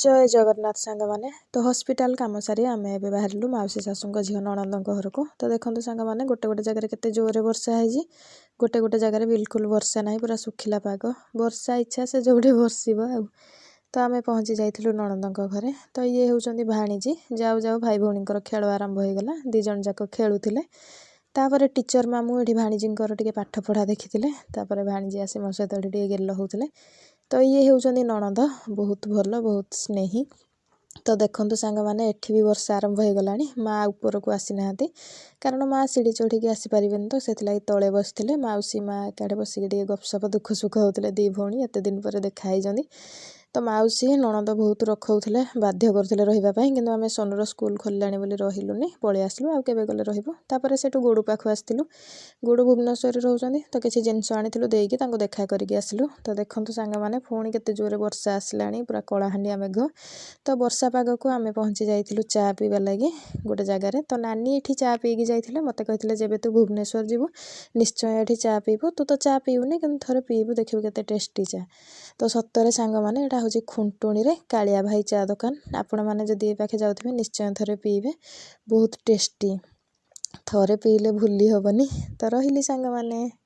ଜୟ ଜଗନ୍ନାଥ ସାଙ୍ଗମାନେ। ତ ହସ୍ପିଟାଲ କାମ ସାରି ଆମେ ଏବେ ବାହାରିଲୁ ମାଉସୀ ଶାଶୁଙ୍କ ଝିଅ ନଣନ୍ଦଙ୍କ ଘରକୁ। ତ ଦେଖନ୍ତୁ ସାଙ୍ଗମାନେ, ଗୋଟେ ଗୋଟେ ଜାଗାରେ କେତେ ଜୋରରେ ବର୍ଷା ହେଇଛି, ଗୋଟେ ଗୋଟେ ଜାଗାରେ ବିଲକୁଲ ବର୍ଷା ନାହିଁ, ପୁରା ଶୁଖିଲା ପାଗ। ବର୍ଷା ଇଚ୍ଛା ସେ ଯୋଉଠି ବର୍ଷିବ ଆଉ। ତ ଆମେ ପହଞ୍ଚି ଯାଇଥିଲୁ ନଣନ୍ଦଙ୍କ ଘରେ। ତ ଇଏ ହେଉଛନ୍ତି ଭାଣିଜୀ। ଯାଉ ଯାଉ ଭାଇ ଭଉଣୀଙ୍କର ଖେଳ ଆରମ୍ଭ ହେଇଗଲା, ଦୁଇ ଜଣ ଯାକ ଖେଳୁଥିଲେ। ତାପରେ ଟିଚର ମାମୁଁ ଏଠି ଭାଣିଜୀଙ୍କର ଟିକେ ପାଠ ପଢ଼ା ଦେଖିଥିଲେ। ତାପରେ ଭାଣିଜୀ ଆସି ମୋ ସହିତ ଏଠି ଟିକେ ଗେଲ ହେଉଥିଲେ। ତ ଇଏ ହେଉଛନ୍ତି ନଣନ୍ଦ, ବହୁତ ଭଲ, ବହୁତ ସ୍ନେହୀ। ତ ଦେଖନ୍ତୁ ସାଙ୍ଗମାନେ, ଏଠି ବି ବର୍ଷା ଆରମ୍ଭ ହେଇଗଲାଣି। ମା ଉପରକୁ ଆସିନାହାନ୍ତି, କାରଣ ମା ସିଢ଼ି ଚଢ଼ିକି ଆସିପାରିବେନି, ତ ସେଥିଲାଗି ତଳେ ବସିଥିଲେ। ମାଉସୀ ମା ଏକାଠି ବସିକି ଟିକେ ଗପସପ ଦୁଃଖ ସୁଖ ହେଉଥିଲେ। ଦୁଇ ଭଉଣୀ ଏତେ ଦିନ ପରେ ଦେଖା ହେଇଛନ୍ତି। ତ ମାଉସୀ ନଣନ୍ଦ ବହୁତ ରଖଉଥିଲେ, ବାଧ୍ୟ କରୁଥିଲେ ରହିବା ପାଇଁ, କିନ୍ତୁ ଆମେ ସୋନୁର ସ୍କୁଲ ଖୋଲିଲାଣି ବୋଲି ରହିଲୁନି, ପଳେଇ ଆସିଲୁ। ଆଉ କେବେ ଗଲେ ରହିବୁ। ତାପରେ ସେଠୁ ଗୋଡ଼ୁ ପାଖକୁ ଆସିଥିଲୁ। ଗୋଡ଼ୁ ଭୁବନେଶ୍ୱରରେ ରହୁଛନ୍ତି, ତ କିଛି ଜିନିଷ ଆଣିଥିଲୁ, ଦେଇକି ତାଙ୍କୁ ଦେଖା କରିକି ଆସିଲୁ। ତ ଦେଖନ୍ତୁ ସାଙ୍ଗମାନେ, ପୁଣି କେତେ ଜୋରରେ ବର୍ଷା ଆସିଲାଣି, ପୁରା କଳାହାଣ୍ଡିଆ ମେଘ। ତ ବର୍ଷା ପାଗକୁ ଆମେ ପହଞ୍ଚି ଯାଇଥିଲୁ ଚା ପିଇବା ଲାଗି ଗୋଟେ ଜାଗାରେ। ତ ନାନୀ ଏଠି ଚା ପିଇକି ଯାଇଥିଲେ। ମୋତେ କହିଥିଲେ, ଯେବେ ତୁ ଭୁବନେଶ୍ୱର ଯିବୁ ନିଶ୍ଚୟ ଏଠି ଚା ପିଇବୁ। ତୁ ତ ଚା ପିଉନି, କିନ୍ତୁ ଥରେ ପିଇବୁ, ଦେଖିବୁ କେତେ ଟେଷ୍ଟି ଚା। ତ ସତରେ ସାଙ୍ଗମାନେ, ଏଇଟା ହେଉଛି ଖୁଣ୍ଟୁଣିରେ କାଳିଆ ଭାଇ ଚା ଦୋକାନ। ଆପଣମାନେ ଯଦି ଏ ପାଖେ ଯାଉଥିବେ, ନିଶ୍ଚୟ ଥରେ ପିଇବେ, ବହୁତ ଟେଷ୍ଟି। ଥରେ ପିଇଲେ ଭୁଲି ହେବନି। ତ ରହିଲି ସାଙ୍ଗମାନେ।